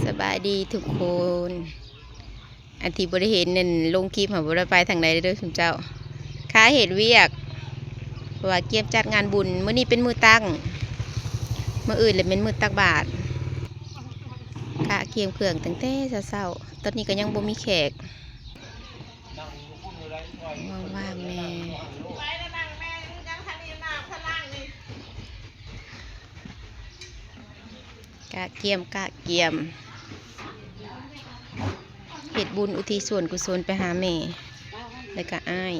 ສະບາຍດີທຸກຄົນ ອັນທີ່ບໍ່ໄດ້ເຫັນນັ້ນ ລົງຄລິບຫາບໍ່ໄດ້ໄປທາງໃດເດີຊຸມເຈົ້າ. ຄາເຮັດວຽກ ເພາະວ່າກຽມຈັດງານບຸນ. ມື້ນີ້ເປັນມື້ຕັ້ງ ມື້ອື່ນລະແມ່ນມື້ຕັກບາດ. ຄາກຽມເຄື່ອງຕັ້ງແຕ່ເຊົ້າໆ ຕອນນີ້ກໍຍັງບໍ່ມີແຂກ. ວ່າງໆແດ່ ກະກຽມ ກະກຽມ ເຮັດບຸນອຸທິດສ່ວນກຸສົນໄປຫາແມ່ ແລ້ວກະອ້າຍ.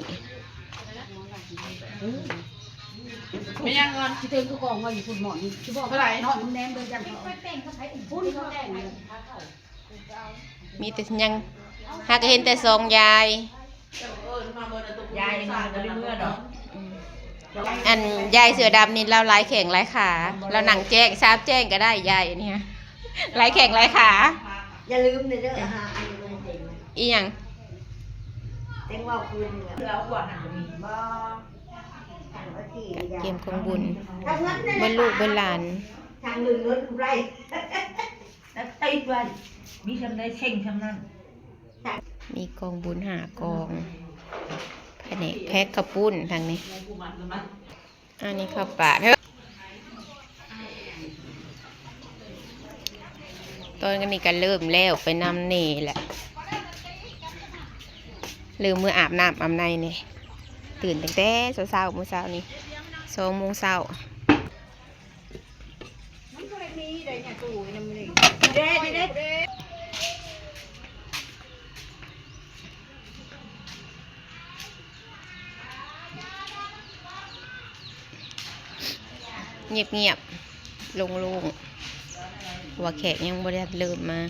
ແມ່ນຫຍັງເງິນ ຊິເຖິງຄືກອງໄວ້ຢູ່ພຸ້ນໝໍ້ນີ້ ຊິບອກເທົ່າໃດເນາະ ແນມເບິ່ງຈັ່ງເຂົາພຸ້ນເຂົາແຕ່ງ ມີແຕ່ຍັງ ຫາກະເຫັນແຕ່ສອງຍາຍ. ຍາຍຍັງບໍ່ໄດ້ເມືອດອກ. ອັນຍາຍເສືອດຳນີ້ລາວຫຼາຍແຂ້ງຫຼາຍຂາ ລາວນັ່ງແຈ້ງ ສາມແຈ້ງກໍໄດ້ ຍາຍອັນນີ້ ຫຼາຍແຂ້ງຫຼາຍຂາ. ຢ່າລືມເດີ ຫາອັນນີ້ບໍ່ໄດ້ເຕັມ. ອີ່ຫຍັງ? ເຕັມເວົ້າຄືນນີ້ແຫຼະ ເພື່ອເອົາຂວດຫັ້ນກໍມີ. ກະກຽມຂອງບຸນ ເບິດລູກເບິດຫຼານ ທາງເງິນລົດໄດ້ ແລ້ວຕິດໄວ້ ມີຊ່ຳໃດເຊັງຊ່ຳນັ້ນ. ມີກອງບຸນຫ້າກອງ ພະແນກແພັກເຂົ້າປຸ້ນທາງນີ້. ອັນນີ້ເຂົ້າປາດເຮີ້ ຕອນນີ້ກໍເລີ່ມແລ້ວໄປນຳແດ່ແຫຼະ ເລີ່ມເມືອອາບນ້ຳອາບໃນແດ່. ຕື່ນຕັ້ງແຕ່ເຊົ້າໆ ມື້ເຊົ້ານີ້ ສອງໂມງເຊົ້າ. ມັນບໍ່ໄດ້ມີໄດ໋ຫຍັງຕູ້ນຳນີ້ ເດ້ ເດ້ ເດ້ ງຽບໆ ໂລ່ງໆ ເພາະວ່າແຂກຍັງບໍ່ໄດ້ເລີ່ມມາ.